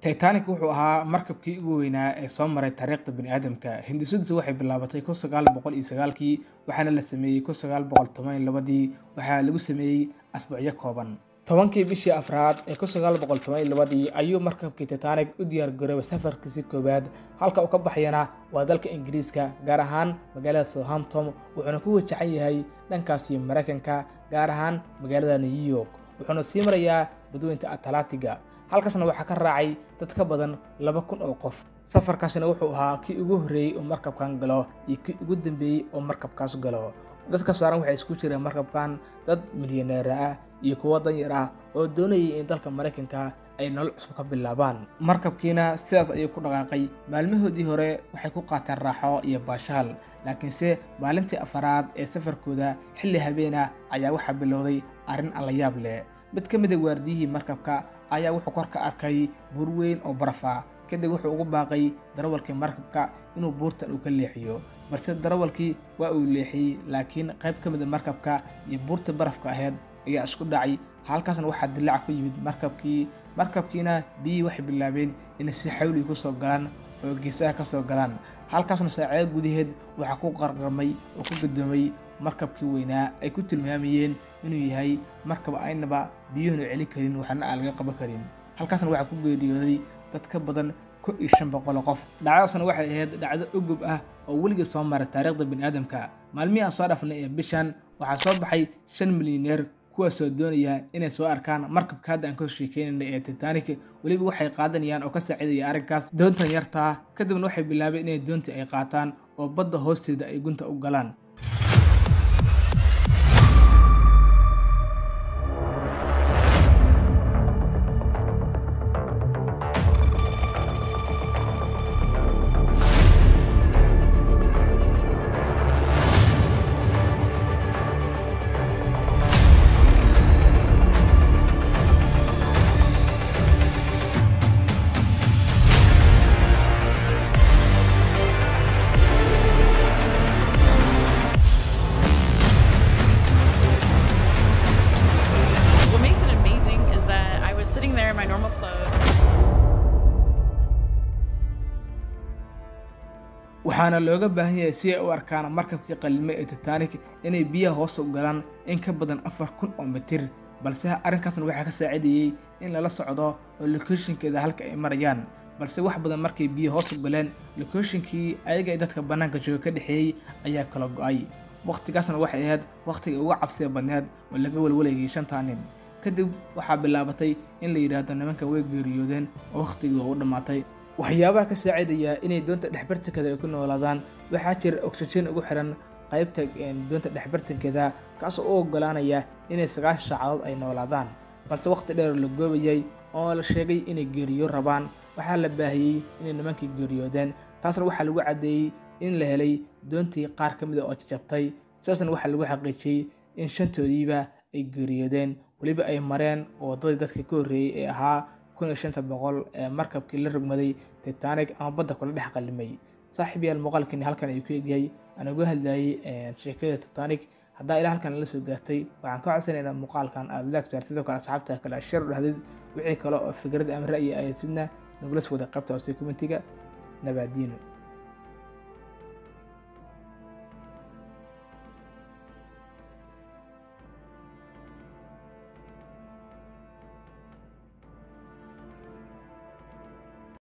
Titanic wuxuu ahaa markabkii ugu weynaa ee soo maray taariikhda bini'aadamka. Hindisidiisu waxay bilaabatay 1909kii, waxaana la sameeyey 1912dii. Waxaa lagu sameeyey asbuucyo kooban. 10kii bishii afraad ee 1912dii ayuu markabkii Titanic u diyaar garoobay safarkiisii koowaad. Halka uu ka baxayana waa dalka Ingiriiska, gaar ahaan magaalada Southampton, wuxuuna ku wajahan yahay dhankaasi Maraykanka, gaar ahaan magaalada New York, wuxuuna sii marayaa badweynta Atlantiga. Halkaasna waxaa ka raacay dad ka badan 2000 oo qof. Safarkaasina wuxuu ahaa kii ugu horreeyey oo markabkan galo iyo kii ugu dambeeyey oo markabkaas galo. Dadka saaran waxay isku jireen markabkan dad milyaneer ah iyo kuwo danyar ah oo doonayay in dalka Maraykanka ay nolol cusub ka bilaabaan. Markabkiina sidaas ayuu ku dhaqaaqay. Maalmahoodii hore waxay ku qaateen raaxo iyo baashaal, laakiinse maalintii afaraad ee safarkooda xilli habeena ayaa waxaa bilowday arrin aan la yaab leh. Mid ka mid ah waardiyihii markabka ayaa wuxuu kor ka arkay buur weyn oo baraf ah. Kadib wuxuu ugu baaqay darawalkii markabka inuu buurtan uu ka leexiyo, balse darawalkii waa uu leexiyey, laakiin qayb ka mid ah markabka iyo buurta barafka ahayd ayaa isku dhacay. Halkaasna waxaa dilaac ku yimid markabkii. Markabkiina biyihii waxay bilaabeen inay si xawli ku soo galaan oo geesaha ka soo galaan. Halkaasna saacado gudaheed waxaa ku qarqarmay oo ku gadoomay markabkii weynaa ay ku tilmaamayeen inuu yahay markab aynaba biyuhuna celi karin, waxna aan laga qaban karin. Halkaasna waxaa ku geeriyooday dad ka badan 1500 qof. Dhacdadaasna waxay ahayd dhacdo ugub ah oo weligeed soo maray taariikhda bini'aadamka. Maalmihii aan soo dhaafnay ee bishan waxaa soo baxay 5 milyaneer kuwaasoo doonaya inay soo arkaan markabka hadda aan ka sheekeynayna ee Titanic. Weliba waxay qaadanayaan oo ka saacidaya arrinkaas doontan yartaa. Kadibna waxay bilaabeen inay doontii ay qaataan oo badda hoosteeda ay gunta u galaan. What makes it amazing is that I was sitting there in my normal clothes. Waxaana looga baahan yahay si ay u arkaan markabkii qalime ee Titanic inay biyaha hoos u galaan in ka badan 4000 oo mitir, balse arrinkaasna waxaa ka saacidayey in lala socdo oo locationkeeda halka ay marayaan. Balse wax badan markay biyaha hoos u galeen, locationkii ayaga ay dadka bannaanka jooga ka dhexeeyey ayaa kala go'ay. Waqtigaasna waxay ahayd waqtiga ugu cabsiga badneed oo laga walwalayay 5taa nin. Kadib waxaa bilaabatay in la yidhaahdo nimankan way geeriyoodeen oo waqtigii waa u dhammaatay. Waxyaabaha ka saacidaya inay doonta dhexbartankeeda ay ku noolaadaan, waxaa jira oxygen ugu xiran qaybta doonta dhexbartankeeda, kaasoo u oggolaanaya inay 90 saacadood ay noolaadaan. Balse waqti dheer la goobayay oo la sheegay inay geeriyo rabaan, waxaa la baahiyey inay nimankii geeriyoodeen. Taasna waxaa lagu caddeeyey in la helay doontii qaar ka mid ah oo jajabtay. Sidaasna waxaa lagu xaqiijiyey in 5toodiiba ay geeriyoodeen, weliba ay mareen waddadii dadkii ka horreeyey ee ahaa 1500 ee markabkii la rogmaday Titanic ama badda kula dhex qalimay. Saaxiib yaal, muuqaalkani halkan ayuu ku egyahay. Aan uga hadlayay sheekada Titanic. Haddaa ilaa halkan la soo gaartay, waxaan ka codsanayaa inaad muuqaalkan aad like saartid, sidoo kale asxaabta kale share u dhahdid. Wixii kale oo fikrad ama ra'yi ay sidna nagula soo wada qaybta hoose commentiga. Nabaadiino.